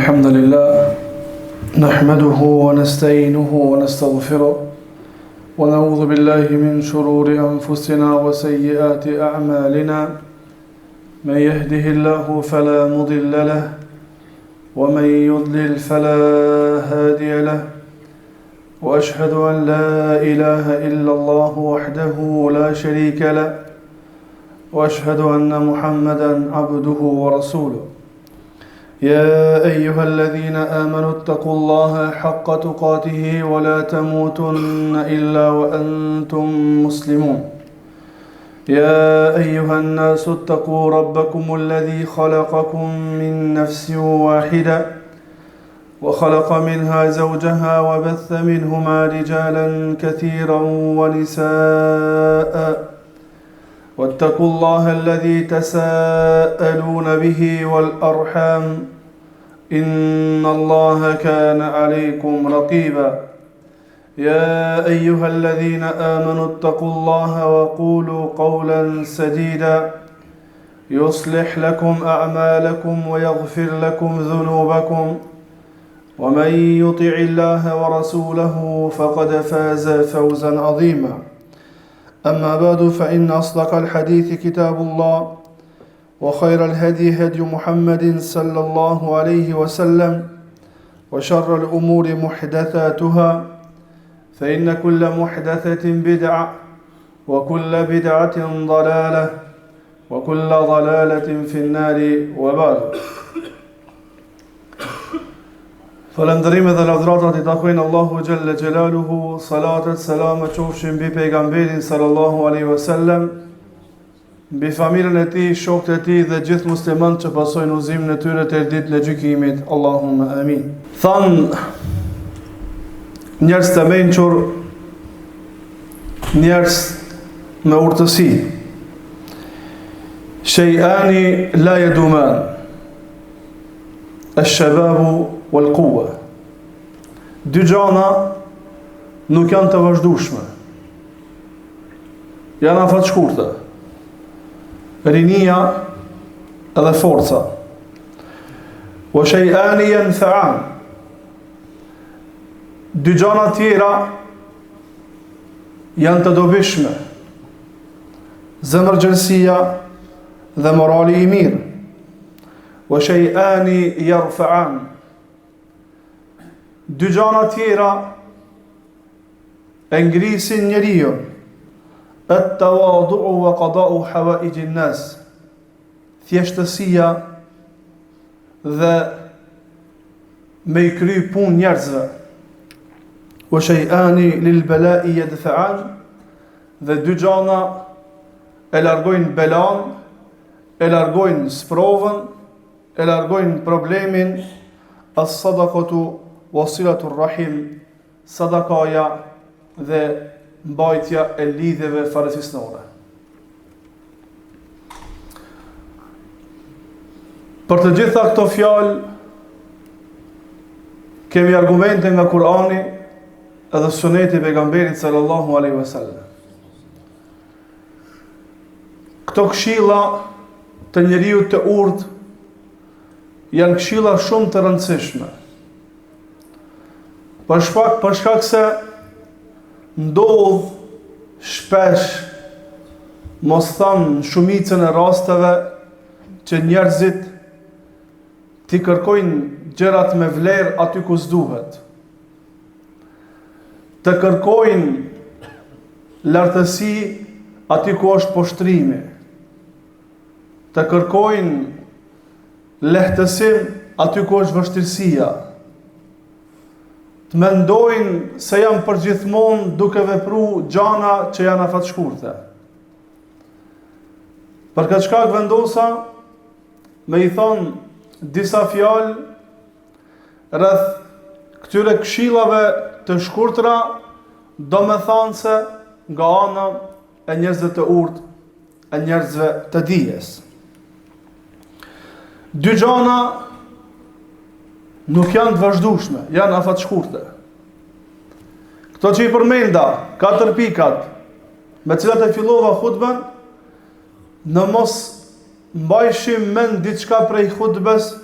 الحمد لله نحمده ونستعينه ونستغفره ونعوذ بالله من شرور أنفسنا وسيئات أعمالنا من يهده الله فلا مضل له ومن يضلل فلا هادي له وأشهد أن لا إله إلا الله وحده لا شريك له وأشهد أن محمدا عبده ورسوله يا أيها الذين آمنوا اتقوا الله حق تقاته ولا تموتن إلا وأنتم مسلمون يا أيها الناس اتقوا ربكم الذي خلقكم من نفس واحدة وخلق منها زوجها وبث منهما رجالا كثيرا ونساء واتقوا الله الذي تساءلون به والأرحام إن الله كان عليكم رقيبا يا أيها الذين آمنوا اتقوا الله وقولوا قولا سديدا يصلح لكم أعمالكم ويغفر لكم ذنوبكم ومن يطع الله ورسوله فقد فاز فوزا عظيما أما بعد فإن أصدق الحديث كتاب الله وخير الهدي هدي محمد صلى الله عليه وسلم وشر الأمور محدثاتها فإن كل محدثة بدعة وكل بدعة ضلالة وكل ضلالة في النار وبعد Falënderime dhe lavdratat i takojnë Allahu Xhelle Xhelaluhu, salatet, selamet qofshin mbi pejgamberin sallallahu alaihi wasallam, mbi familjen e tij, shokët e tij dhe gjithë muslimanët që pasojnë udhëzimin e tyre deri ditën e gjykimit. Allahumma amin. Thanë njerëz të mençur, njerëz me urtësi. Shej'ani la jeduman. Esh-shebabu wal kuwa. Dy gjana nuk janë të vazhdueshme. Janë afatshkurta. Rinia edhe forca. Wa shej'ani jenfean. Dy gjana tjera janë të dobishme. Zemërgjerësia dhe morali i mirë. Wa shay'ani yarfa'an. Dy gjana tjera e ngrisin njeriun. At-tawadu'u wa qada'u hawaij an-nas. Thjeshtësia dhe me i kry punë njerëzve. Wa shay'ani lil bala'i yadfa'an. Dhe dy gjana e largojnë belan e largojnë sprovën, e largojnë problemin, as-sadaqatu wa silatu rahim, sadakaja dhe mbajtja e lidhjeve farefisnore. Për të gjitha këto fjalë kemi argumente nga Kurani edhe suneti i pejgamberit sallallahu alaihi wasallam. Këto këshilla të njeriut të urtë janë këshilla shumë të rëndësishme. Për shkak, për shkak se ndodh shpesh mos tham në shumicën e rasteve që njerëzit t'i kërkojnë gjërat me vlerë aty ku s'duhet. Të kërkojnë lartësi aty ku është poshtrimi. Të kërkojnë lehtësim aty ku është vështirësia. Të mendojnë se janë përgjithmonë duke vepru gjana që janë afatshkurte. Për këtë shkak vendosa me i thonë disa fjalë Rreth këtyre këshillave të shkurtra, domethënëse nga ana e njerëzve të urtë, e njerëzve të dijes. Dy gjana nuk janë të vazhdueshme, janë afatshkurte. Këto që i përmenda, katër pikat, me cilat e fillova hutben, në mos mbajshim mend diçka prej hutbes,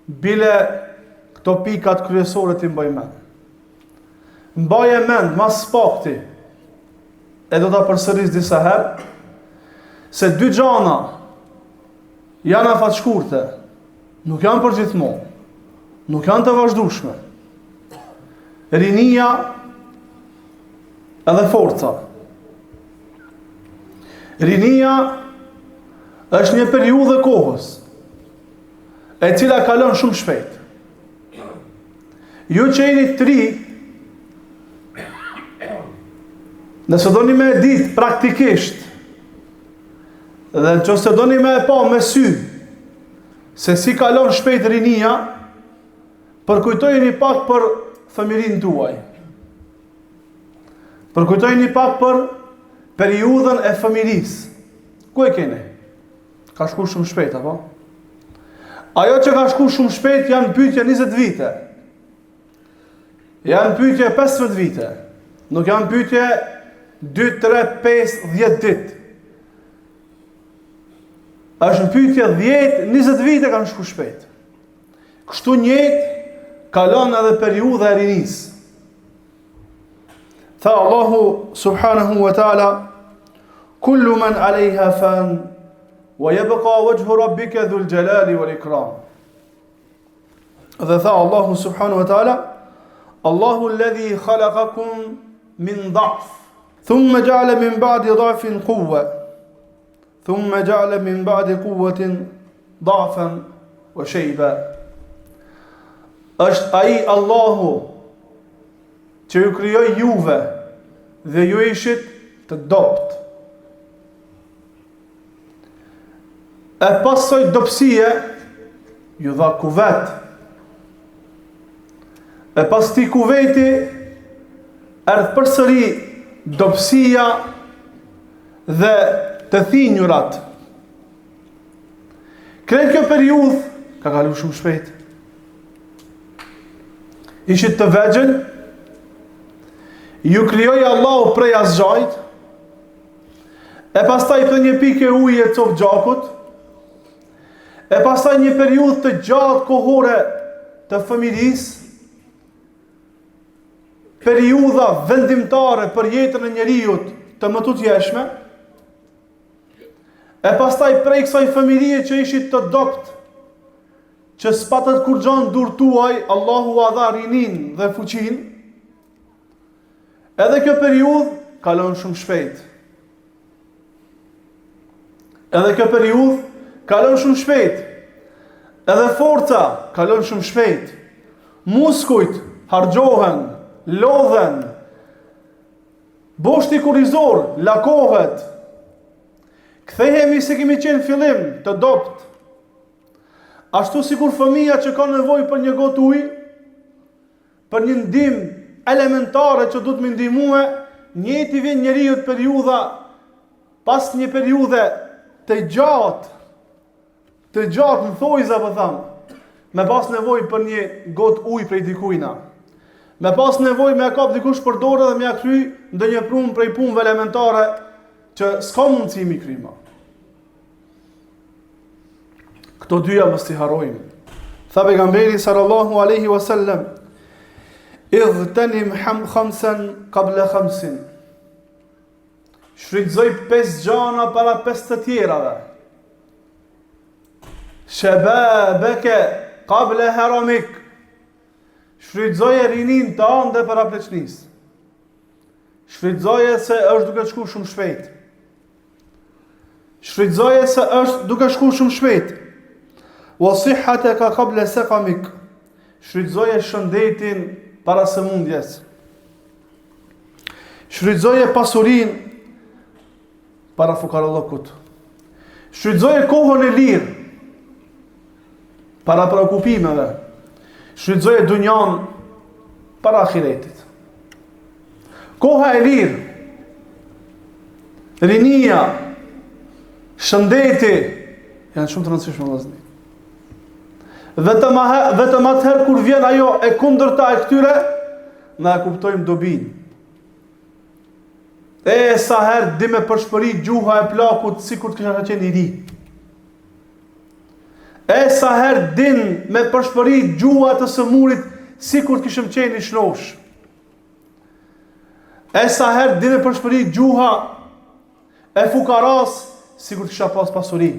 Bile Këto pikat kryesore t'i mbaj mend. Mbaje mend ma s'pakti e do ta përsëris disa herë se dy gjana janë afatshkurte, nuk janë për gjithmonë, nuk janë të vazhdueshme. Rinia edhe forca. Rinia është një periudhë e kohës e cila kalon shumë shpejt. Ju që jeni të ri, nëse doni me e ditë praktikisht, dhe në qoftë se doni me e pa me sy, se si kalon shpejt rinia, përkujtojeni pak për fëmijërinë tuaj. Përkujtojeni pak për periudhën e fëmijërisë. Ku e keni? Ka shku shumë shpejt, apo? Ajo që ka shku shumë shpejt janë pyetje 20 vite. Janë pyetje 15 vite. Nuk janë pyetje 2, 3, 5, 10 ditë. Është në pyetje 10, 20 vite kanë shku shpejt. Kështu njëjtë kalon edhe periudha e rinisë. Tha Allahu subhanahu wa taala kullu man alejha fan wa yabqa wajhu rabbika dhul jalali wal ikram. Dhe tha Allahu subhanahu wa taala Allahu alladhi khalaqakum min dha'f thumma ja'ala min ba'di dha'fin quwwa thumma ja'ala min ba'di quwwatin dha'fan wa shayba Është ai Allahu që ju krijoi juve dhe ju ishit të dobët. E pas kësaj dobësie ju dha kuvet. E pas këtij kuveti erdh përsëri dobësia dhe të thinjurat. Krejt kjo periudhë ka kalu shumë shpejt. Ishit të vegjël, ju krijoi Allahu prej asgjajt, e pastaj prej një pike uji e copë gjakut, e pastaj një periudhë të gjatë kohore të fëminisë, periudha vendimtare për jetën e njeriut të mëtutjeshme, e pastaj prej kësaj fëminie që ishit të dobët, që s'patët kurgjo n'durë tuaj, Allahu ua dha rininë dhe fuqinë, edhe kjo periudhë kalon shumë shpejt. Edhe kjo periudhë kalon shumë shpejt. Edhe forca kalon shumë shpejt. Muskujt harxhohen, lodhen. Boshti kurrizor lakohet. Kthehemi si kemi qenë fillim të dobët. Ashtu sikur fëmija që ka nevojë për një gotë ujë, për një ndihmë elementare që duhet me ndihmue, njëjtë i vjen njeriut periudha pas një periudhe të gjatë, të gjatë në thojza po tham, me pas nevojë për një gotë ujë prej dikujna. Me pas nevojë me e kap dikush për dore dhe me ja kry ndonjë punë prej punëve elementare që s'ka mundësi mi kry ma. Këto dyja mos t'i harrojmë. Tha pejgamberi sallallahu alaihi wasallam, "Ightenim khamsan qabla khamsin." Shfrytëzoj pesë gjana para pesë të tjerave. Shababaka qabla haramik. Shfrytëzoje rininë tande para pleqnisë. Shfrytëzoje se është duke shku shumë shpejt. Shfrytëzoje se është duke shku shumë shpejt. Wa sihhataka qabla saqamik. Shfrytëzoje shëndetin para sëmundjes. Shfrytëzoje pasurinë para fukarallëkut. Shfrytëzoje kohën e lirë para preokupimeve. Shfrytëzoje dunjan para ahiretit. Koha e lirë, rinia, shëndeti, janë shumë të rëndësishme vëllazni. Vetëm, vetëm atëherë kur vjen ajo e kundërta e këtyre, na e kuptojmë dobinë. E sa herë di me pëshpërit gjuha e plakut sikur të kisha qenë i ri. E sa herë din me pëshpërit gjuha e të sëmurit, sikur të kishim qenë i shnosh. E sa herë din me pëshpërit gjuha e fukaras, sikur të kisha pas pasuri.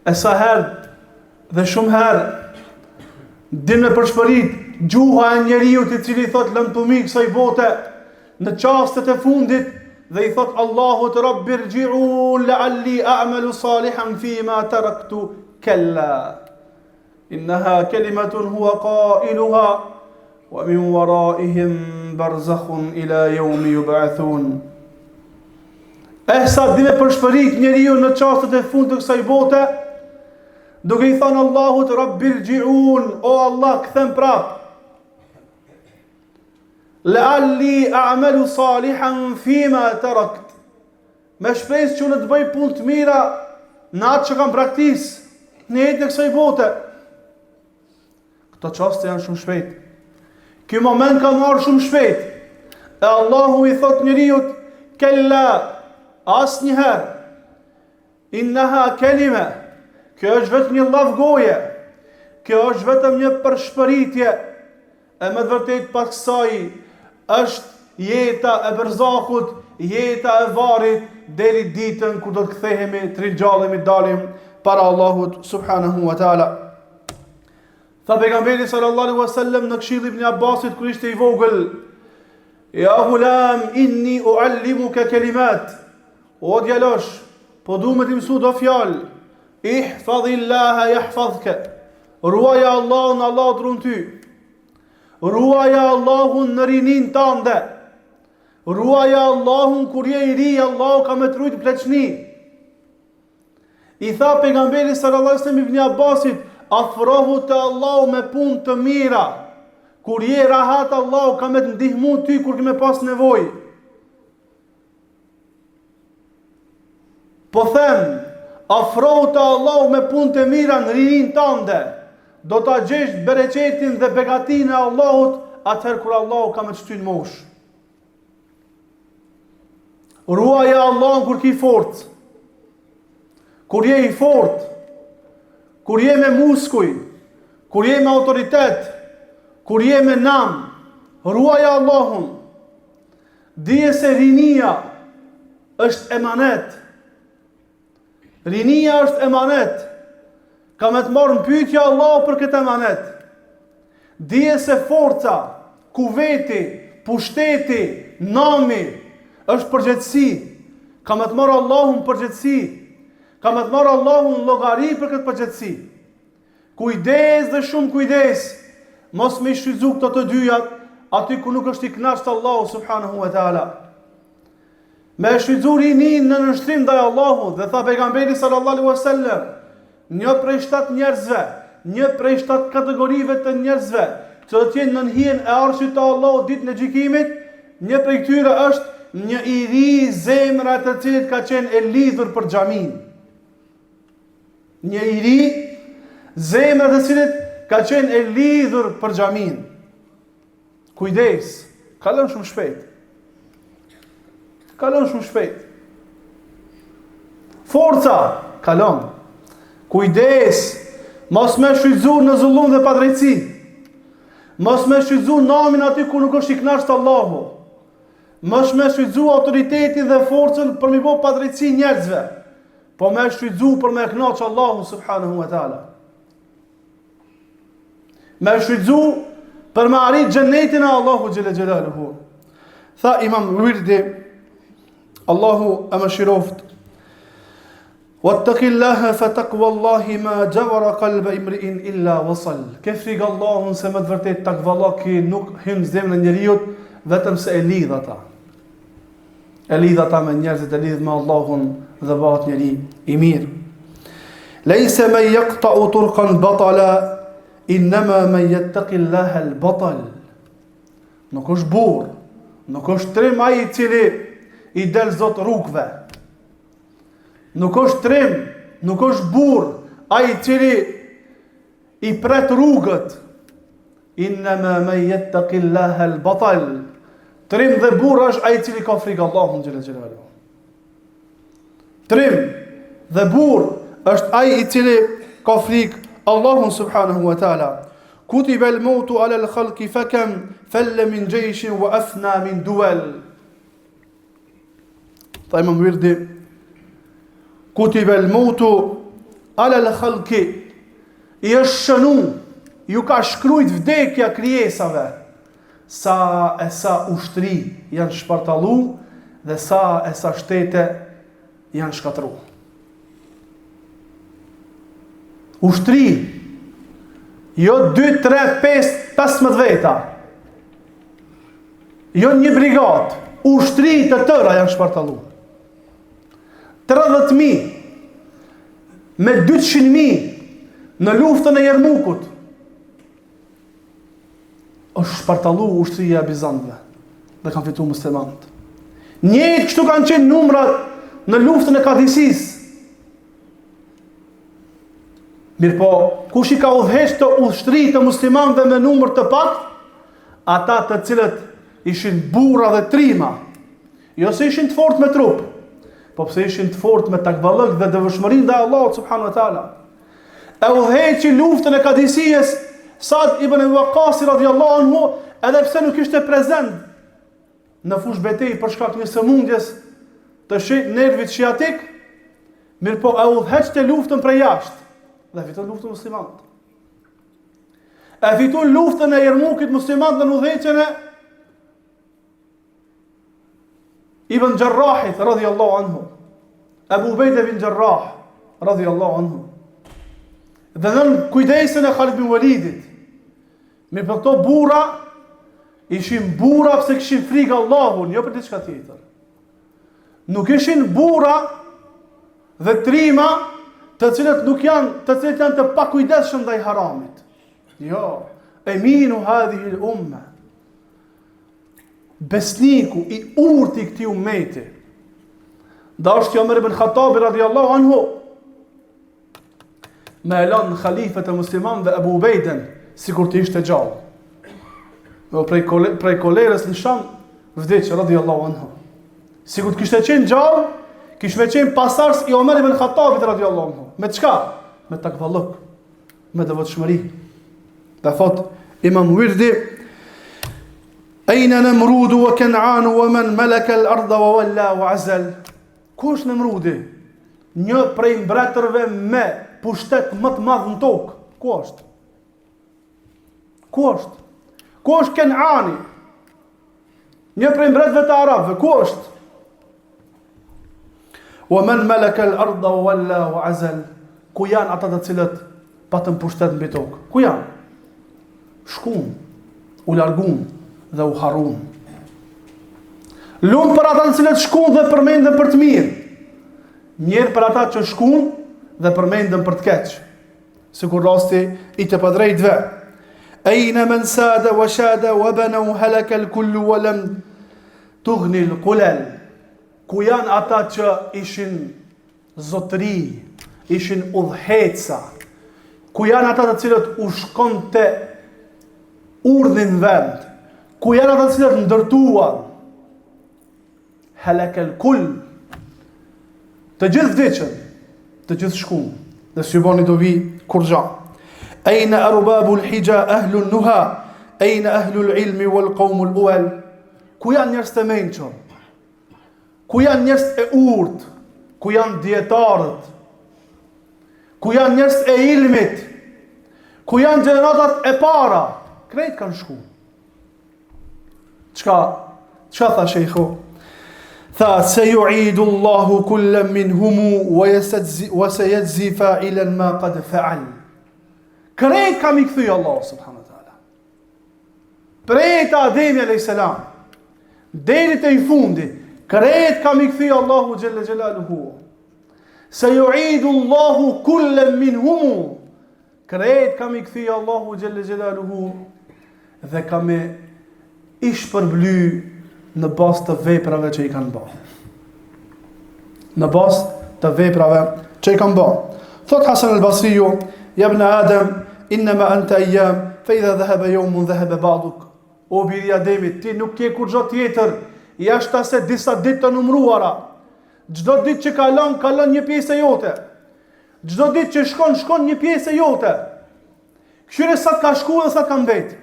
E sa herë dhe shumë herë din me pëshpërit gjuha e njeriut i cili thot lamtumirë kësaj bote në çastet e fundit dhe i thot Allahut rabbirxhiun lealli a'melu salihan fi ma teraktu kella inneha kelimetun hua kailuha wa min waraihim barzakhun ila yawmi yub'athun Eh sa din me pëshpërit njeriu në çastet e fundit të kësaj bote, duke i thënë Allahut Rabbirxhiun, o Allah, kthem prap. Lealli a'malu salihan fima tarakt. Me shpresë që unë të bëj punë të mira në atë që kam braktis në jetën e kësaj bote. Këto çaste janë shumë shpejt. Ky moment ka me ardh shumë shpejt. E Allahu i thot njeriut, kella, asnjëherë, inneha kelime, kjo është vetëm një llaf goje, kjo është vetëm një përshpëritje, e me të vërtet pas kësaj është jeta e berzahut, jeta e varrit, deri ditën kur do të kthehemi, të ringjallemi, dalim para Allahut subhanahu wa ta'ala. Tha pejgamberi sallallahu alaihi wasallam në këshillë Ibn Abbasit kur ishte i vogël, Ja gulam inni uallimuka kelimat. O djalosh, po du me t'i mësu do fjalë. Ihfadhillaha yahfazka. Ruaja Allahun, Allahu të run ty. Ruaja Allahun në rinin tande. Ruaja Allahun kur je i ri, Allahu ka me të rujt n'pleqni. I tha pejgamberi sallallahu alajhi wasallam Ibn Abbasit, afrohu te Allahu me punë të mira. Kur je rahat Allahu ka me të ndihmu ty kur ke me pas nevojë. Po them, afrohu te Allahu me punë të mira në rinin tande. Do ta gjesh bereqetin dhe begatinë e Allahut atëherë kur Allahu ka me të shty në moshë. Ruaja Allahun kur ki forcë. Kur je i fort, kur je me muskuj, kur je me autoritet, kur je me nam, ruaja Allahun. Dije se rinia është emanet. Rinia është emanet. Ka me të marrë në pyetje Allahu për këtë emanet. Dije se forca, kuveti, pushteti, nami, është përgjegjësi. Ka me të marrë Allahu në përgjegjësi. Ka me të marrë Allahu në llogari për këtë përgjegjësi. Kujdes dhe shumë kujdes, mos me i shfrytëzu këto të dyjat, aty ku nuk është i knaqt Allahu subhanahu wa ta'ala. Me e shfrytëzu rininë në nënshtrim ndaj Allahut dhe tha pejgamberi sallallahu alaihi wasallam, një prej shtatë njerëzve, një prej shtatë kategorive të njerëzve që do të jenë nën hijen e arshit të Allahut ditën e gjykimit, një prej këtyre është një i ri zemra e të cilit ka qenë e lidhur për xhaminë. Një i ri zemra e të cilit ka qenë e lidhur për xhaminë. Kujdes, kalon shumë shpejt. Kalon shumë shpejt. Forca, kalon. Kujdes, mos me shfrytëzu në zullum dhe padrejtësi. Mos me shfrytëzu namin aty ku nuk është i knaqt Allahu. Mos me shfrytëzu autoritetin dhe forcën për me i bo padrejtësi njerëzve. Po me shfrytëzu për me knaq Allahun subhanahu wa ta'ala. Me shfrytëzu për me arrit xhenetin e Allahu xhele xhelaluhu. Tha imam Virdi, Allahu e mëshiroft, Wattaqillaha fa taqwa Allahi ma jawara qalba imri'in illa wasal. Ke frikë Allahun se me të vërtetë takvallëki nuk hyn në zemrën e njeriut vetëm se e lidh ata. E lidh ata me njerëzit, e lidh me Allahun dhe bëhet njeri i mirë. Lejse men jektau turkan batala, innema men jettekillaha el batal. Nuk është burrë, nuk është trim ai i cili i del zot rrugëve. Nuk është trim, nuk është burrë ai i cili i pret rrugët. Innama men yattaqillaha al-batal. Trim dhe burrë është ai i cili ka frikë Allahun xhele xhelaluhu. Trim dhe burrë është ai i cili ka frikë Allahun subhanahu wa taala. Kutiba al-mautu ala al-khalqi fakam falla min jayshin wa afna min duwal. Tha Imam Wirdi Kutiba al-mautu ala al-khalqi i është shënu, ju ka shkrujt vdekja krijesave. Sa e sa ushtri janë shpartallu dhe sa e sa shtete janë shkatërru. Ushtri, jo 2, 3, 5, 15 veta, jo një brigadë, ushtri të tëra janë shpartallu. 30.000 me 200.000 në luftën e Jermukut, është shpartallu ushtria e Bizantëve dhe kanë fitu muslimanët. Njëjtë kështu kanë qenë numrat në luftën e Kadisisë. Mirëpo, kush i ka udhëheq këto ushtri të muslimanëve me numër të paktë? Ata të cilët ishin burra dhe trima. Jo se ishin të fortë me trup, po pse ishin të fortë me takvallëk dhe devotshmëri ndaj Allahut subhanahu wa taala. E udhëheqi luftën e Kadisijes Sad ibn Ebi Vakasi radiallahu anhu, edhe pse nuk ishte prezent në fushëbetejë për shkak një sëmundjes të shi, nervit shiatik, mirëpo e udhëheqte luftën prej jashtë dhe fitun luftën muslimanët. E fitun luftën e Jermukit muslimanët në udhëheqjen e Ibn Xherrahit, radhiyallahu anhu. Ebu Ubejde ibn Xherrah, radhiyallahu anhu. Dhe nën kujdesin e Khalid bin Walidit. Mirëpo këto burra, ishin burra pse kishin frikë Allahun, jo për diçka tjetër. Nuk ishin burra dhe trima të cilët nuk janë, të cilët janë të pakujdesshëm ndaj haramit. Jo, eminu hadhihil umme. Besniku i urti i këtij ummeti. Dashti Omer ibn Khattabi radiallahu anhu me e lanë halife të muslimanëve Ebu Ubejden sikur të ishte gjallë. Dhe prej, kole, prej kolerës në Sham vdiq radiallahu anhu. Sikur të kishte qenë gjallë, kish me qenë pasardhës i Omer ibn Khattabit radiallahu anhu. Me çka? Me takvallëk. me devotshmëri. Dhe thot Imam Wirdi Ejne Nemrudu wa Ken'anu wa men meleke l'arda wa walla wa azel Ku është Nemrudi? Një prej mbretërve me pushtet më të madh në tokë. Ku është? Ku është? Ku është Ken'ani? Një prej mbretëve të arabëve, ku është? Wa men meleke al-arda wa walla wa azal. Ku janë ata të cilët patën pushtet mbi tokë? Ku janë? Shkun, u largun dhe u harrun. Lum për ata të cilët shkun dhe përmenden për të mirë. Mjerë për ata që shkun dhe përmenden për të keq. Sikur rasti i të padrejtëve. Ejne men sada wa shada wa banau halaka al-kullu wa lam tughni al-qulal. Ku janë ata që ishin zotëri, ishin udhëheqësa? Ku janë ata të cilët u shkonte urdhni në vend? Ku janë ata të cilët ndërtuan? Halakel kul. Të gjithë vdiqën, të gjithë shkun, dhe s'ju boni dobi kurgja. Ejne arbabul hixha ahlun nuha, ejne ahlul ilmi wal kaumul uel. Ku janë njerëzit e mençur? Ku janë njerëzit e urtë? Ku janë dijetarët? Ku janë njerëzit e ilmit? Ku janë gjeneratat e para? Krejt kanë shku. Çka, çka tha shejhu? Tha, se juidu Allahu kullen minhumu, wa se jexhzi failen ma kad feal. Krejt ka m'i kthy Allahu, subhanu ta'ala. Prej te Ademi a.s. Deri te i fundi, krejt ka m'i kthy Allahu xhelle xhelaluhu. Se juidu Allahu kullen minhumu, Krejt ka m'i kthy Allahu xhelle xhelaluhu dhe ka me i shpërbly në bazë të veprave që i kanë ba. Në bazë të veprave që i kanë ba. Thot Hasan al-Basriu, ja ibn Adam, innama anta ayyam, fa idha dhahaba yawmun dhahaba ba'duk. O biri i Ademit, ti nuk je kurrgjë tjetër, jashta se disa ditë të numëruara. Çdo ditë që kalon, kalon një pjesë e jote. Çdo ditë që shkon, shkon një pjesë e jote. Kqyre sa të ka shku dhe sa të ka mbet.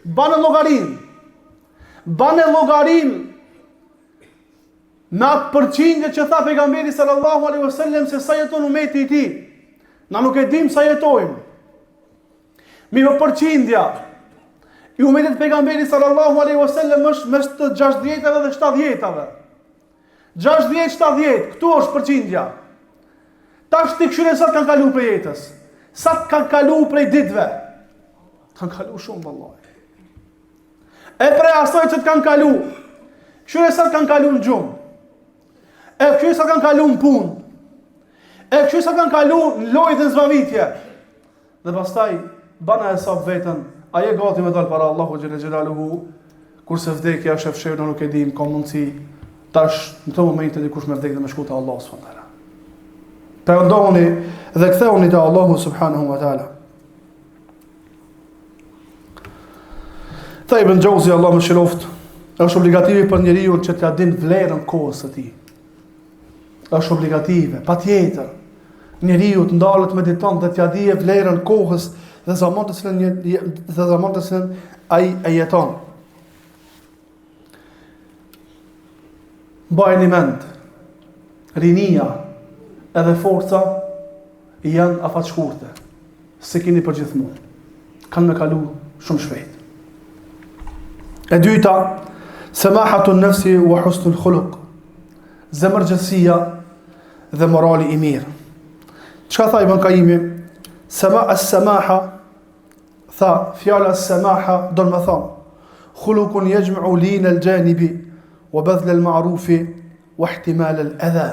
Bane llogarinë. Bane llogarinë me atë përqindje që tha pejgamberi sallallahu alaihi wasallam se sa jeton umeti i tij. Na nuk e dim sa jetojmë. Mirëpo përqindja i umetit pejgamberit sallallahu alaihi wasallam është mes të 60-tave dhe 70-tave. 60-70, këtu është përqindja. Tash ti kqyre sa të kanë kalu prej jetës. Sa të kanë kalu prej ditëve. Kanë kalu shumë vallahi. E prej asaj që të kanë kalu, kqyre sa të kanë kalu në gjumë. E kqyre sa të kanë kalu në punë. E kqyre sa të kanë kalu në lojë dhe në zbavitje. Dhe pastaj bana hesap veten, a je gati me dal para Allahu xhele xhelaluhu, kurse vdekja është e fshehur, na nuk e dim, ka mundësi tash në këto momente dikush me vdek dhe me shku te Allahu subhanahu wa taala. Pendohuni dhe kthehuni te Allahu subhanahu wa taala. Tha Ibn Xhauzi Allahu e mëshiroftë, është obligative për njeriun që t'ia din vlerën kohës së tij. Është obligative, patjetër. Njeriu të ndalet mediton dhe t'ia dijë vlerën kohës dhe zaman të cilën një, dhe zaman të cilën ai e jeton. Mbajeni mend, rinia edhe forca janë afatshkurte. S'i keni për gjithmonë. Kanë me kalu shumë shpejt. E dyta, semahatu nefsi wa husnul khuluq. Zemërgjerësia dhe morali i mirë. Çka tha Ibn Kajimi? Sema as-samaha tha fjala as-samaha don me thonë khulukun yajma'u lin al-janibi wa badhl al-ma'rufi wa ihtimal al-adha.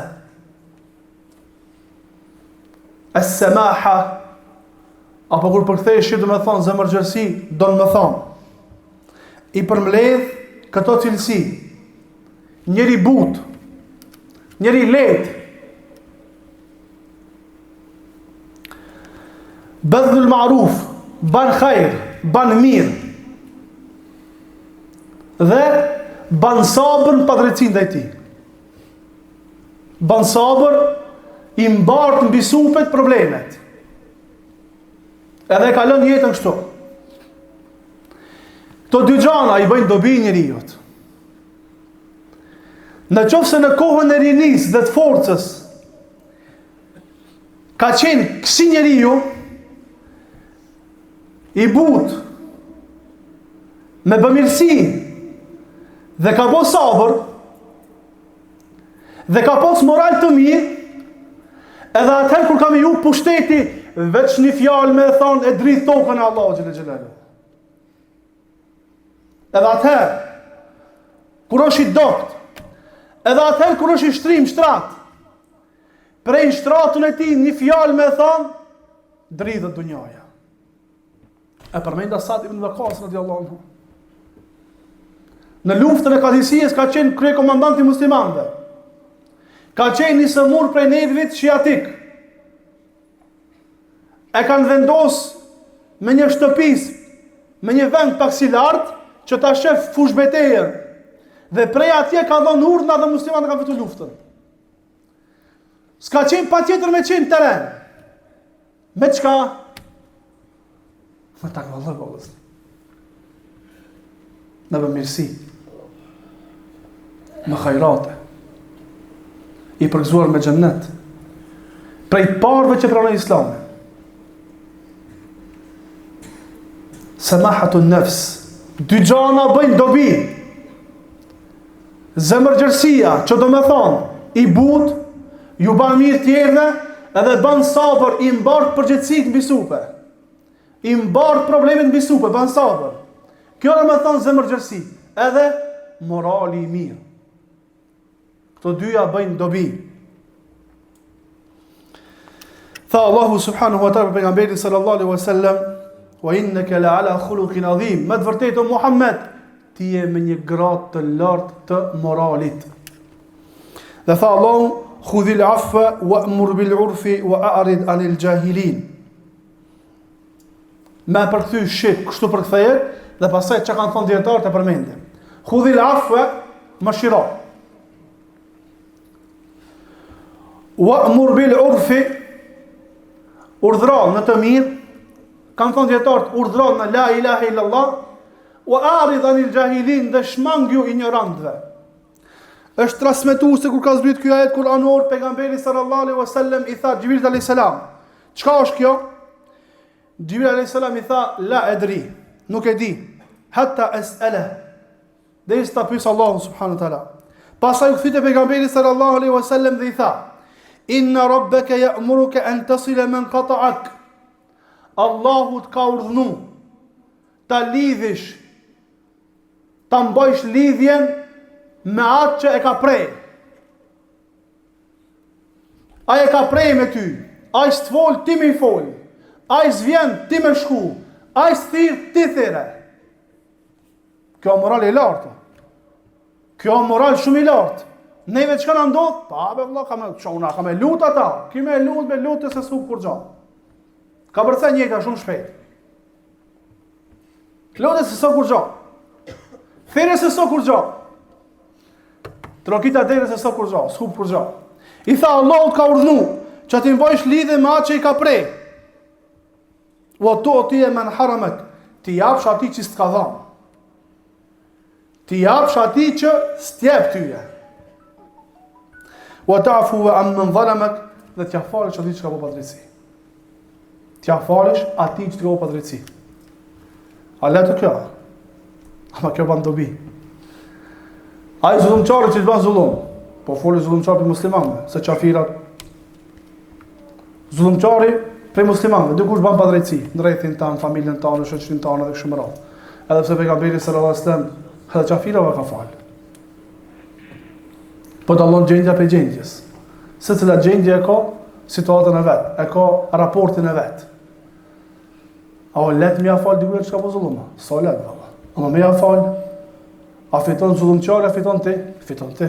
As-samaha apo kur përkthej shqip do me thonë zemërgjerësi, don me thonë i përmbledh këto cilësi Njeri i butë, njeri i lehtë. Bedhlul ma'ruf, ban hajr, ban mirë. Dhe ban sabër në padrejtësi ndaj tij. Ban sabër i mbart mbi supet problemet. Edhe e kalon jetën kështu. Këto dy gjana i bëjnë dobi njeriut. Në qoftë se në kohën e rinisë dhe të forcës, ka qenë kësi njeriu, i butë, me bëmirësi, dhe ka bo sabër, dhe ka pas moral të mirë, edhe atëherë kur ka me ju pushteti, veç një fjalë me thonë e dridh tokën e Allahu xhele xhelaluhu. Edhe atëherë, kur është i dokt, edhe atëherë kur është i shtrim n'shtrat, prej shtratin e tij një fjalë me thonë, dridhet dunjaja. E përmenda Sad ibn Vekas, radiallahu anhu. Në luftën e Kadisijes ka qenë kryekomandant i muslimanëve. Ka qenë i sëmurë prej nervit shiatik. E kanë vendos me një shtëpizë, me një vend pak si lart, që ta shef fushëbetejën. Dhe prej atje ka dhënë urdhna dhe muslimanët kanë fitu luftën. S'ka qenë patjetër me qenë teren. Me çka? Me takvallëk, vëllezër. Me bëmirësi. Me hajrate. I përgëzuar me xhennet. Prej të parëve që pranoi islamin. Semahatu nefs. Dy gjana bëjnë dobi. Zemërgjerësia, që do me thonë, i butë, ju ban mirë tjerëve, edhe ban sabër, i mbart përgjegjësitë mbi supe. I mbart problemet mbi supe, ban sabër. Kjo do me thonë zemërgjerësi, edhe morali i mirë. Këto dyja bëjnë dobi. Tha Allahu subhanahu wa taala për pejgamberin sallallahu alaihi wasallam, "Wa innaka la ala khuluqin adhim." Me të vërtetë o Muhammed, ti je me një gradë të lartë të moralit. Dhe tha Allahu, "Khudhil afwa wa'mur bil urfi wa a'rid anil jahilin." Me përkthy shqip, kështu përkthehet dhe pastaj çka kanë thonë dijetarët e përmendim. Khudhil afwa, mëshiro. Wa'mur bil urfi urdhro në të mirë, kanë thonë dijetarët urdhro në la ilaha illallah, wa a'rid anil jahilin dhe shmangju injorantëve. Është transmetu se kur ka zbrit ky ajet kuranor, pejgamberi sallallahu alaihi wasallam i tha Xhibrilit alayhis salam, çka është kjo? Xhibril alayhis salam i tha la edri, nuk e di, hatta es'ala. Derisa ta pyes Allahun subhanahu wa taala. Pastaj u kthy te pejgamberi sallallahu alaihi wasallam dhe i tha: Inna rabbaka ya'muruka an tasila man qata'ak. Allahu të ka urdhnu ta lidhish ta mbajsh lidhjen me atë që e ka pre. Ai e ka pre me ty, ai s'të fol, ti me i fol, ai s'vjen, ti me shku, ai s'thirr, ti thirre. Kjo moral i lartë. Kjo moral shumë i lartë. Neve çka na ndodh? Pa be vëlla, kam ça una, kam e lut ata. Ki me lut, me lut se s'hup kurgjo. Kapërcen njëjta shumë shpejt. Lute se s'o kurgjo. Thirre se s'o kurgjo. Trokita derën se s'o kurgjo, s'hup kurgjo. I tha Allahu të ka urdhnu, që t'i mbajsh lidhje me atë që i ka pre. Wa tu'ti men haramek, t'i japsh atij që s'të ka dhanë. T'i japsh atij që s't'jep tyje. Wa ta'fu an men zalamek, dhe t'ja falësh atij që ka bo padrejtësi. T'ja falësh atij që të ka bo padrejtësi. A lehtë kjo? Ama kjo ban dobi. Ai zullumqari që të ban zullum, po foli zullumqari prej muslimanëve, se qafirat Zullumqari prej muslimanëve, dikush ban padrejtësi në rrethin tan, familjen tane, shoqërinë tane dhe kështu me radhë. Edhe pse pejgamberi sallallahu alajhi wasallam edhe qafirave ka fal. Po dallon gjendja prej gjendjes. Secila gjendje e ka situatën e vet, e ka raportin e vet. A o lehtë me ja fal dikujt që ka bo zullum? S'o lehtë valla. Ama me ja fal, a fiton zullumqari, a fiton ti? Fiton ti.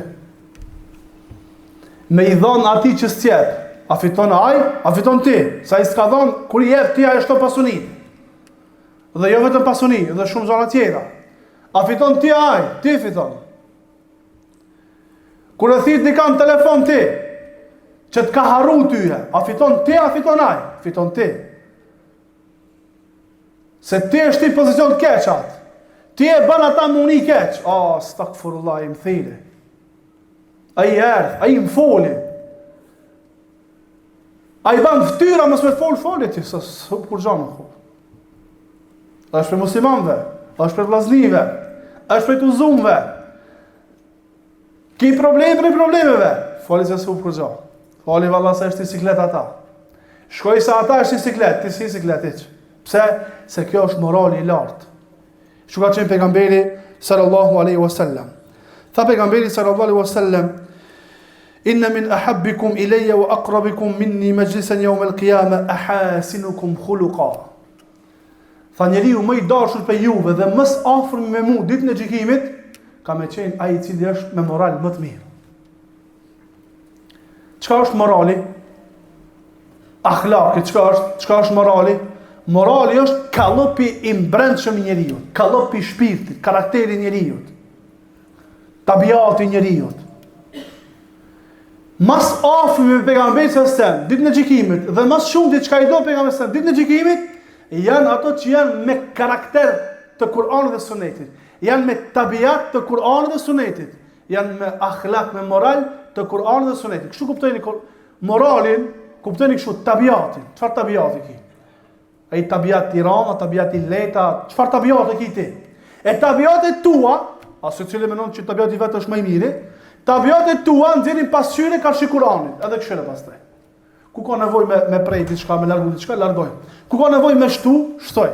Me i dhonë atij që s'jep, a fiton ai, a fiton ti, se ai s'ka dhonë, kur i jep ti, ai e shton pasuninë. Dhe jo vetëm pasuni, dhe shumë gjana tjera. A fiton ti ai, ti fiton. Kur e thirr dikan në telefon ti, që të ka harru tyje, a fiton ti, a fiton ai, fiton ti. Se ti e shti n'pozicion të keq atë. Ti e bën ata me u ni keq. Oh, estagfirullah, i më thirri. Ai erdh, ai më foli. Ai ban fytyra mos me fol, foli ti, se s'hup kurgjo nuk hup. Është prej muslimanëve, është prej vllaznive, është prej të uzunve. Ki problem prej problemeve, foli se s'hup kurgjo. Foli valla se është i siklet ata. Shkoj se ata është i siklet, ti s'je siklet hiç. Pse? Se kjo është morali i lartë. Kështu ka qenë pejgamberi sallallahu alaihi wasallam. Tha pejgamberi sallallahu alaihi wasallam, Inna min ahabbikum ilayya wa aqrabikum minni majlisan yawm al-qiyamah ahasinukum khuluqa. Tha njeriu më i dashur prej juve dhe më së afërmi me mua ditën e gjykimit, ka me qenë ai i cili është me moral më të mirë. Çka është morali? Ahlaki, çka është? Çka është morali? Morali është kallëpi i mbrendshëm i njeriut, kallëpi i shpirtit, karakteri i njeriut, tabiati i njeriut. Ma s'afërmi me pejgamberin sallallahu alajhi wasallam, ditën e gjykimit dhe ma s'shumti çka i do pejgamberi sallallahu alajhi wasallam, ditën e gjykimit janë ato që janë me karakter të Kur'anit dhe Sunetit, janë me tabiat të Kur'anit dhe Sunetit, janë me ahlak, me moral të Kur'anit dhe Sunetit. Kështu kuptojeni moralin, kuptojeni kështu tabiatin. Çfarë tabiati ki? Ai tabiat i rëndë, tabiat i lehtë, çfarë tabiati ki ti? E tabiatet tua, a secili mendon që tabiati vet është më i miri, tabiatet tua nxjerrin pasqyrë karshi Kur'anit, edhe kshyre pastaj. Ku ka nevojë me me prej diçka, me largu diçka, largoj. Ku ka nevojë me shtu, shtoj.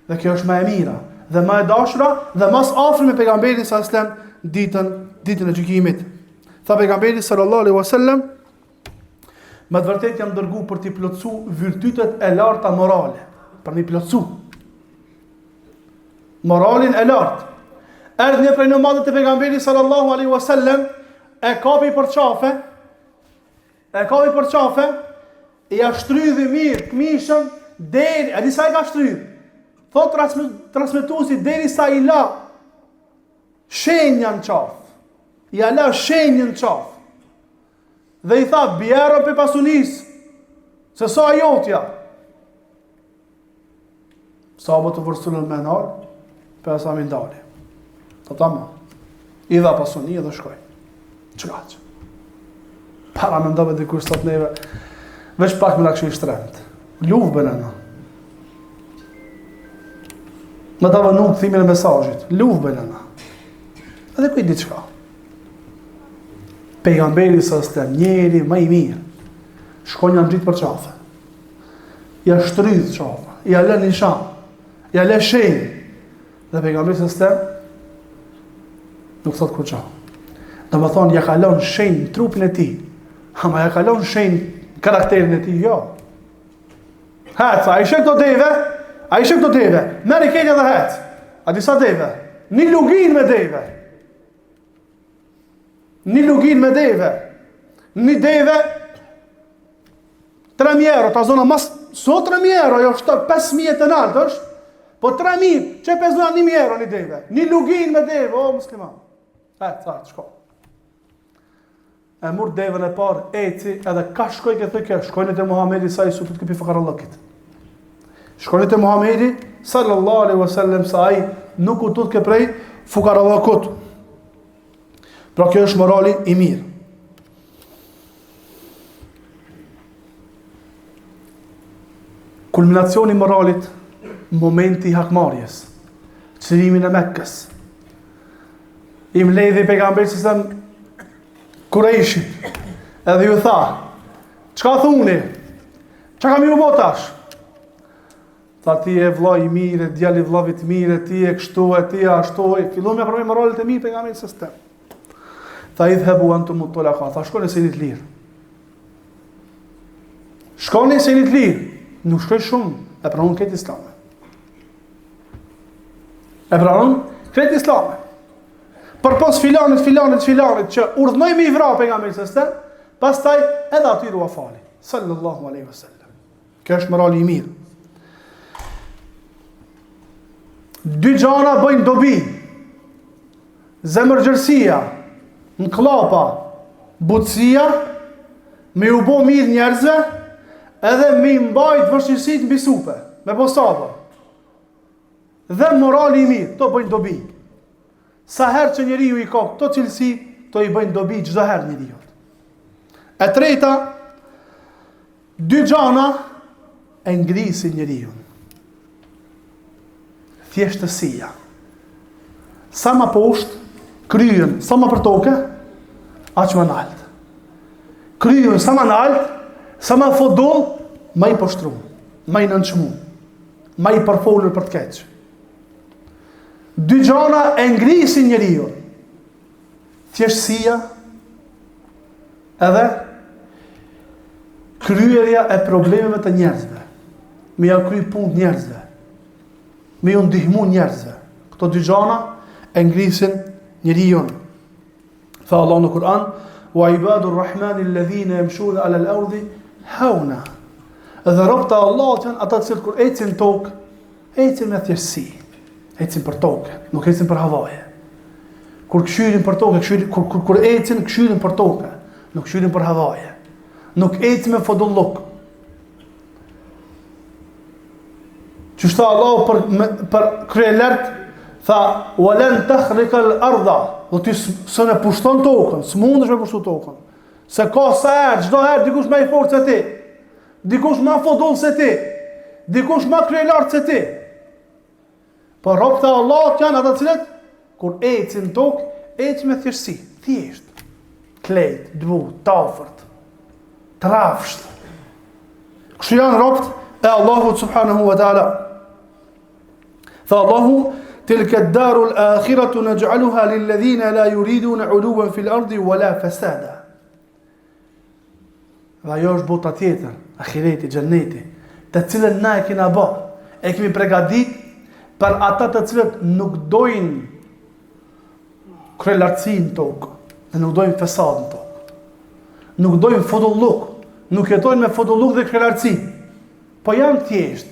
Dhe kjo është më e mira dhe më e dashura dhe më së afërmi me pejgamberin sallallahu alajhi wasallam ditën ditën e gjykimit. Tha pejgamberi sallallahu alaihi wasallam me të vërtetë jam dërgu për t'i plotësu virtytet e larta morale, për m'i plotësu moralin e lartë. Erdh një prej nomadëve te pejgamberi sallallahu alaihi wasallam e kapi për qafe, e kapi për qafe, Ia shtrydhi mirë këmishën deri, a di sa e ka shtrydh? Thot transmetuesi deri sa i la shenja në qafë. Ia la shenjën në qafë. Dhe i tha, bjero prej pasunisë, se s'a jotja. Sahabët u vërsulën me nalë, pejgamberi ndali. Tha tamam. I dha pasuni dhe shkoi. Qekaq? Paramendove dikush sot neve, veç pak me na kështu i shtremt. Luftë bëna na. Me ta vonu kthimin e mesazhit. Luftë bëna na. Edhe kujt diçka. Pejgamberi alejhi selam, njeri ma i mirë. Shkon ja ngjit për qafe. Ja shtrydh qafe. Ja lë nishan. Ja lë shenjë. Dhe pejgamberi alejhi selam, nuk thot kurgja. Domethonë, ja ka lon shenjë në trupin e tij. Ama ja ka lon shenjë në karakterin e tij, jo. Hec, a i sheh këto deve? A i sheh këto deve? Merri krejt edhe hec. A di sa deve? Një luginë me deve. Një luginë me deve. Një deve 3.000 euro, ta zona mas, so 3.000 euro, jo shtë 5.000 të naltë është, po 3.000, që pe zona 1.000 euro një deve, një luginë me deve, o musliman. Hec, hec, shko. E mur devën e parë, eci, edhe ka shkoj ke thëke, shkojnë te Muhammedi se ai s'u tutke pi fukarallëkit. Shkojnë te Muhammedi, sallallahu alaihi wasallam, se ai nuk u tutke prej fukarallëkut. Pra kjo është morali i mirë. Kulminacioni i moralit, momenti i hakmarrjes, çlirimin e Mekkës. I mledhi pejgamberi alejhi selam Kurejshit, edhe ju tha, çka thuni? Çka kam ju bo tash? Tha ti je vlla i mirë, djali i vllavit mirë, ti je kështu e ti ashtu, e fillon me përmend moralet e mirë pejgamberi alejhi selam. Tha idhhebu entumut tulaka, tha shkoni se jeni të lirë. Shkoni se jeni të lirë, nuk shkoi shumë, e pranun krejt islamin. E pranun krejt islamin. Përpos filanit, filanit, filanit, që urdhnoi me i vra pejgamberi alejhi selam, pastaj edhe atyre ua fali. Sallallahu aleyhi wa sallam. Kjo është morali i mirë. Dy gjana bëjnë dobi. Zemërgjërësia, në klapa, butësia, me ju bo mirë njerëzve, edhe me i mbajt vështirësitë mbi supe, me bo sabër. Dhe morali i mirë, këto bëjnë dobi. Sa herë që njeriu i ka këto cilësi, këto i bëjnë dobi çdo herë njeriut. E treta, Dy gjana e ngrisin njeriun. Thjeshtësia. Sa ma poshtë, kryen, sa ma për toke, aq ma nalt. Kryen, sa ma nalt, sa ma fodull, ma i poshtrum, ma i nënçmum, ma i përfolur për të keq. Dy gjana e ngrisin njeriun. Thjeshtësia Edhe kryerja e problemeve të njerëzve, me ja kry punë njerëzve, me ju ndihmu njerëzve. Këto dy gjana e ngrisin njeriun. Tha Allah në Kur'an, "Wa ibadur rahmani alladhina yamshuna 'ala al-ardi hauna." Dhe robët e Allahut janë ata të cilët kur ecin në tokë, Ecin me thjeshtësi, ecin për tokë, nuk ecin për havaje. Kur kshyrin për tokë, kshyrin, kur, kur, kur ecin, kshyrin për tokë, nuk kshyrin për havaje. Nuk ecin me fodulluk. Qysh tha Allahu për, me, për kryelartë, tha, wa len tahrikal arda, dhe ti s'un e pushton tokën, s'mundesh me pushtu tokën. Se ka sa herë, çdo herë, dikush ma i fortë se ti. Dikush ma fodull se ti, dikush ma kryelartë se ti. Po robët e Allahut janë ata të cilët kur ecin në tokë, ecin me thjeshtësi, thjesht. T'lehtë, t'butë, t'afërt, t'rrafsht. Kështu janë robët e Allahut subhanahu wa taala. Tha Allahu, tilka ad-daru al-akhiratu naj'aluha lil-ladhina la yuriduna 'uluwan fil ardi wala fasada. Dhe ajo është bota tjetër, ahireti, xhenneti, të cilën na e kena bë, e kemi pregadit për ata të cilët nuk dojnë kryelartësi në tokë, dhe nuk dojnë fesad në tokë. Nuk dojnë fodulluk, nuk jetojnë me fodulluk dhe kryelartësi. Po janë thjesht,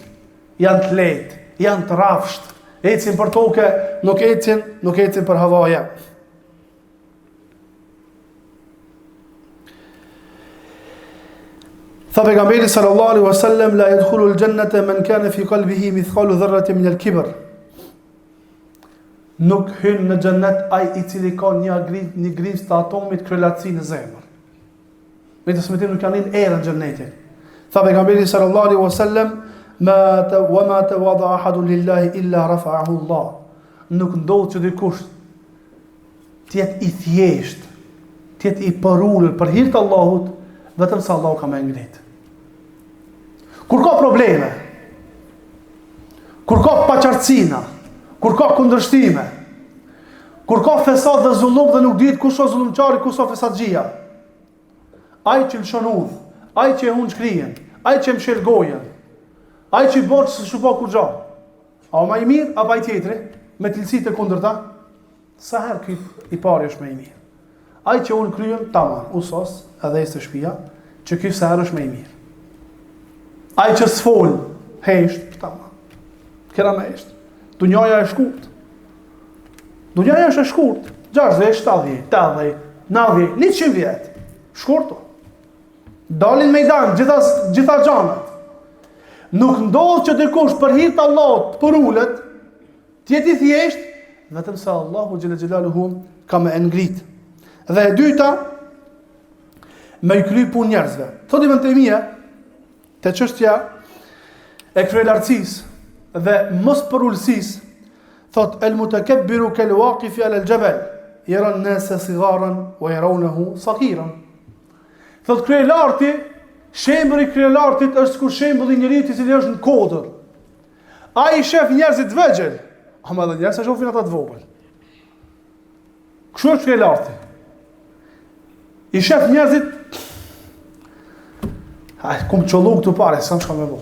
janë të lehtë, janë të rrafsht, ecin për toke, nuk ecin, nuk ecin për havaja. Tha pejgamberi sallallahu alaihi wasallam la yadkhulu al-jannata man kana fi qalbihi mithqalu dharratin min al-kibr. Nuk hyn në xhennet ai i cili ka një gri, një grimcë të atomit kryelartësi në zemër. Me të smetim nuk ja nin erën xhennetit. Tha pejgamberi sallallahu alaihi wasallam ma ta wa ma tawada ahadun lillahi illa rafa'ahu Allah. Nuk ndodh që dikush të jetë i thjeshtë, të jetë i përulur për hir të Allahut, vetëm se Allahu ka me e ngrit. Kur ka probleme, kur ka paqartësina, kur ka kundërshtime, kur ka fesad dhe zullum dhe nuk dihet kush është zullumqari, kush është fesadxhia. Ai që lëshon udhë, ai që e hun shkrijen, ai që e mshel gojën, ai që bën se s'po kurgjo. A o ma i mirë apo ai tjetri me cilësi të kundërta? Sa herë ky i pari është më i mirë. Ai që ul kryen tamam, u sos edhe te shtëpia, që ky sa herë është më i mirë. Ai që s'fol, hesht, tamam. Kena me hesht. Dunjaja e shkurt. Dunjaja është e shkurt. 60, 70, 80, 90, 100 vjet. Shkurt. Dalin mejdan gjitha gjitha gjanat. Nuk ndodh që dikush për hir të Allahut të përulet, Të jetë i thjeshtë, vetëm se Allahu xhele xhelaluhu ka me e ngrit. Dhe e dyta, me i kry punë njerëzve. Thotë Ibn Tejmije, te çështja e kryelartësisë dhe mospërulësisë, thotë el mutekebbiru kel wakifi alel xhebel, jera nase sigaran, wa jeraunehu sagiran. Thotë kryelarti, shembulli i kryelartit është sikur shembulli i njeriut i cili është në kodër. Ai i shef njerëzit të vegjël, ama edhe njerëzit e shofin ata të vogël. Kështu është kryelarti. I shef njerëzit Ai kum qëllu këtu pare, s'kam çka me bo.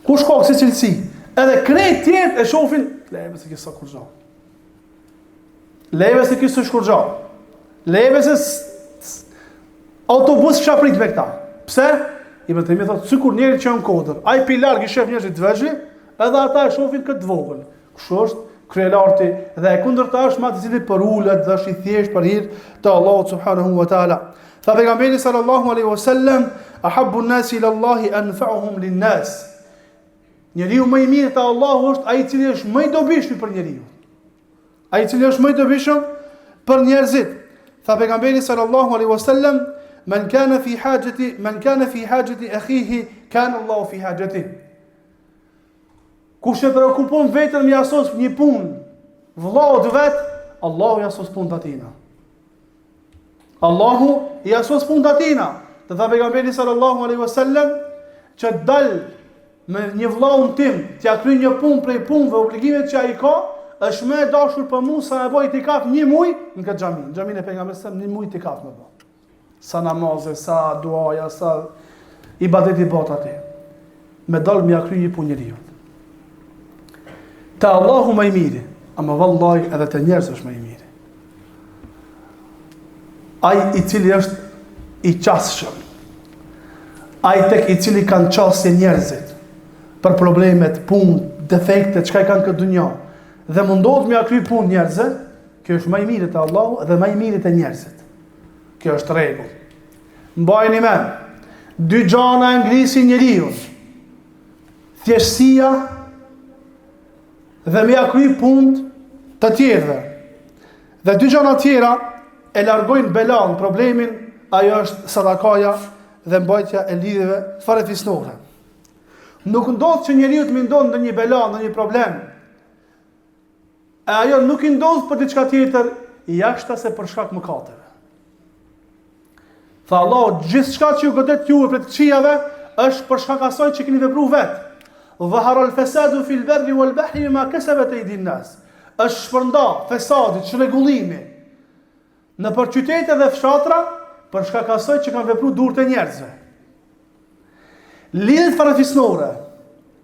Kush ka kësi cilësi? Edhe krejt tjerët e shofin, leve se ky s'a kurgjo. Leve se ky s'është kurgjo. Leve se autobus kisha prit me këta. Pse? Ibn Tejmije thotë, sikur njeri që në kodër, ai pi larg i shef njerëzit të vegjël, edhe ata e shofin këtë të vogël. Kështu është kryelarti dhe e kundërta është me atë i cili përulet dhe është i thjeshtë për hir të Allahut subhanahu wa taala. Tha pejgamberi sallallahu alaihi wasallam, ahabbu an-nasi ila Allahi anfa'uhum lin-nas. Njeriu më i mirë te Allahu është ai i cili është më i dobishëm për njeriun. Ai i cili është më i dobishëm për njerëzit. Tha pejgamberi sallallahu alaihi wasallam, "Men kana fi hajati, men kana fi hajati akhihi, kana Allahu fi hajati." Kush e preokupon veten me ia sos një punë vëllaut vet, Allahu ia sos punët atina. Allahu ia sos punët atina. Dhe tha pejgamberi sallallahu alaihi wasallam që dal me një vëllaun tim, t'ia kryj një punë prej punëve, obligimet që ai ka, është më e dashur për mua sa me bo itikaf një muaj në këtë xhami, në xhaminë e pejgamberit sallallahu një muaj itikaf me bo. Sa namaze, sa duaja, sa ibadet i bot aty. Me dal me ia kry një punë njeriut. Te Allahu më i miri, ama vallahi edhe te njerëzit është më i miri. Ai i cili është i qasshëm, ai tek i cili kanë qasje njerëzit për problemet, punë, defekte, çka i kanë këtë dunja, dhe mundohet me ia kry punë njerëzve, kjo është më i miri te Allahu dhe më i miri te njerëzit. Kjo është rregull. Mbajeni mend. Dy gjana e ngrisin njeriun. Thjeshtësia dhe me ia kry punët të tjerëve. Dhe dy gjana tjera e largojnë belan, problemin, ajo është sadakaja dhe mbajtja e lidhjeve farefisnore. Nuk ndodh që njeriut me i ndodh ndonjë bela, ndonjë problem. E ajo nuk i ndodh për diçka tjetër, jashta se për shkak mëkateve. Tha Allahu, gjithçka që ju godet juve prej të këqijave është për shkak asaj që keni vepruar vet. Dhahara al-fasadu fil barri wal bahri bima kasabat aydin nas. Është shpërnda fesadi, çrregullimi nëpër qytete dhe fshatra për shkak asaj që kanë vepruar duart e njerëzve. Lidhjet farefisnore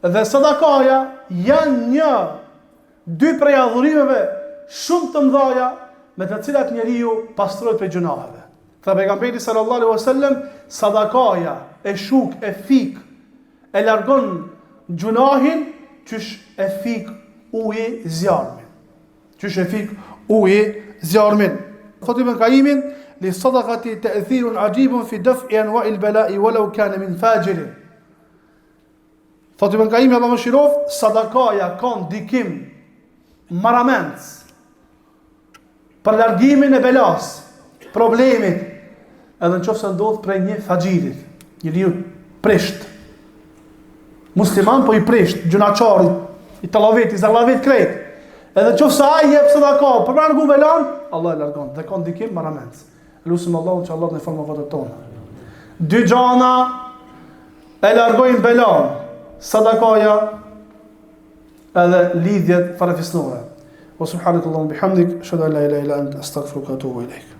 dhe sadakaja janë një dy prej adhurimeve shumë të mëdha me të cilat njeriu pastrohet prej gjynaheve. Tha pejgamberi sallallahu alaihi wasallam, sadakaja e shuk e fik e largon gjynahin qysh e fik uji zjarmin. Qysh e fik uji zjarmin. Thotë Ibn Kajimi, Lis-sadakati te'thirun axhibun fi def'i envail belai, walau kane min faxhirin. Thotë Ibn Kajimi, Allahu e mëshiroftë, sadakaja ka ndikim marramendës për largimin e belas, problemit, edhe në qoftë se ndodh prej një faxhirit, njeriu prisht, musliman po i prisht, gjynahqarit, i tallavit, i zarlavit krejt, edhe në qoftë se ai jep sadaka, për me largu belan, Allah e largon, dhe ka ndikim marramendës. Lusim Allahun që Allah të na falë mëkatet tona. Dy gjana e largojnë belan, sadakaja edhe lidhjet farefisnore. Wa subhanakallahumma bihamdik, ashhadu an la ilaha illa anta astaghfiruka wa atubu ilaik.